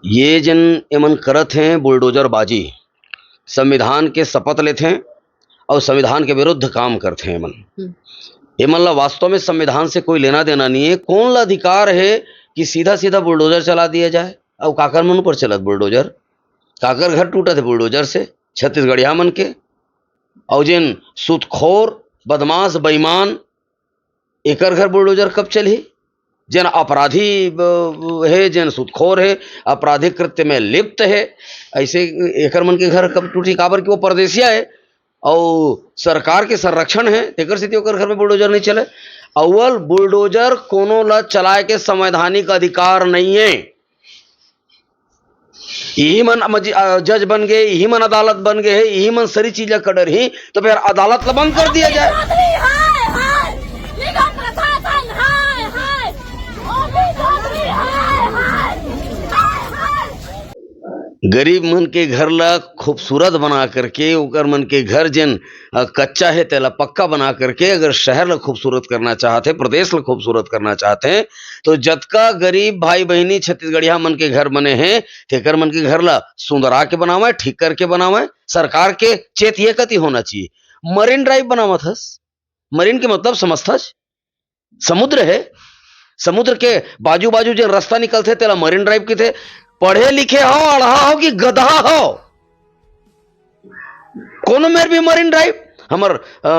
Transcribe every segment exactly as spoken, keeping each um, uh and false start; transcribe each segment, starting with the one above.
ये जन एमन करत हैं बुलडोजर बाजी, संविधान के शपथ लेथे और संविधान के विरुद्ध काम करथे एमन। हम्म। एमन ला वास्तव में संविधान से कोई लेना देना नहीं है। कौन ला अधिकार है कि सीधा सीधा बुलडोजर चला दिया जाए? और काकर मन ऊपर चलत बुलडोजर? काकर घर टूटत है बुलडोजर से? छत्तीसगढ़िया मन के। और जिन सुतखोर, बदमाश, बेईमान, एकर घर बुलडोजर कब चलही? जेन अपराधी ब-, हे, जेन सुतखोर हे, आपराधिक कृत्य में लिप्त हे, ऐसे एकर मन के घर कब टूटही? काबर कि वो परदेसिया हे और सरकार के संरक्षण हे, तेकर सेती ओकर घर में बुलडोजर नहीं चले। अव्वल बुलडोजर कोनो ला चलाए के संवैधानिक अधिकार नहीं है। इही मन मजि-, अ, जज बन गए, इही मन अदालत बन गए हे, इही मन सरी चीज ला कड़रही, तो फिर अदालत ला बंद कर दिया जाए। हाय, हाय, निगम प्रशासन, हाय, हाय, ओपी चौधरी, हाय, हाय, हाय, हाय। गरीब मन के घर ला खूबसूरत बना करके, ओकर मन के घर जेन, अ, कच्चा हे, तेला पक्का बना करके, अगर शहर ला खूबसूरत करना चाहत हे, प्रदेश ला खूबसूरत करना चाहत हे, तो जतका गरीब भाई बहिनी छत्तीसगढ़िया मन के घर बने हे, तेकर मन के घर ला सुंदरा के बनावय, ठीक करके बनावय। सरकार के चेत ये कति होना चाहिए। मरीन ड्राइव बनावत हस, मरीन के मतलब समझथस? समुद्र हे, समुद्र के बाजू बाजू जेन रास्ता निकलथे, तेला मरीन ड्राइव किथे। पढ़े लिखे हो, अड़हा हो कि गदहा हो, कोनो मेर भी मरीन ड्राइव, हमर, अ,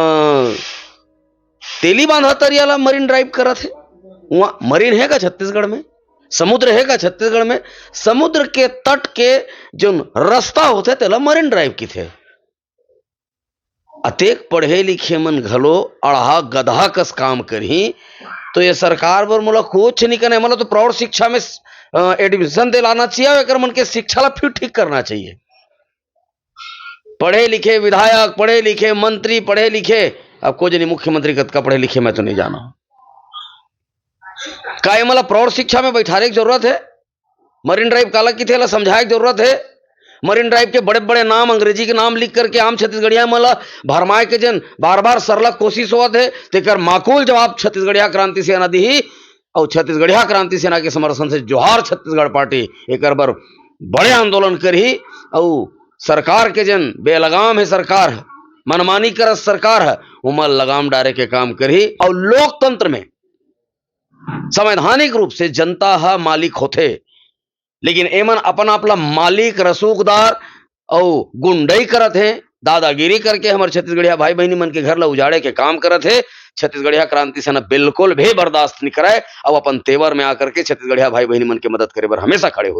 तेली बांधा तरिया ला मरीन ड्राइव करत हे। उहाँ मरीन हे का छत्तीसगढ़ में? समुद्र हे का छत्तीसगढ़ में? समुद्र के तट के जोन रास्ता होथे, तेला मरीन ड्राइव किथे। अतेक पढ़े लिखे मन घलो अड़हा गदहा कस काम करही, तो ये सरकार बर मोला कुछ नहीं कहना हे। मोला तो प्रौढ़ शिक्षा में, अ, एडमिशन दिलाना चाहिए, एकर मन के शिक्षा ला फिर ठीक करना चाहिए। पढ़े लिखे विधायक, पढ़े लिखे मंत्री, पढ़े लिखे, अब को जनी मुख्यमंत्री कतका पढ़े लिखे, मैं तो नहीं जाना। का ये मोला प्रौढ़ शिक्षा में बैठारे के जरूरत हे? मरीन ड्राइव काला किथे, ला समझाए के जरूरत हे? मरीन ड्राइव के बड़े-बड़े नाम, अंग्रेजी के नाम लिख करके आम छत्तीसगढ़िया मन ला भरमाए के जेन बार-बार सरलग कोशिश होवत हे, तेकर माकूल जवाब छत्तीसगढ़िया क्रांति सेना दिही। अउ छत्तीसगढ़िया क्रांति सेना के समर्थन से जोहार छत्तीसगढ़ पार्टी एकर बर बड़े आंदोलन करही। अउ सरकार के जेन बेलगाम हे सरकार ह, मनमानी करत सरकार ह, ओमा लगाम डारे के काम करही। अउ लोकतंत्र में संवैधानिक रूप से जनता ह मालिक होथे, लेकिन एमन अपन आप ला मालिक, रसूखदार अउ गुंडई करत हे, दादागिरी करके हमर छत्तीसगढ़िया भाई बहिनी मन के घर ला उजाड़े के काम करत हे। छत्तीसगढ़िया क्रांति सेना बिल्कुल भी बर्दाश्त नहीं करय, अउ अपन तेवर में आकर के छत्तीसगढ़िया भाई बहिनी मन के मदद करे बर हमेशा खड़े होही।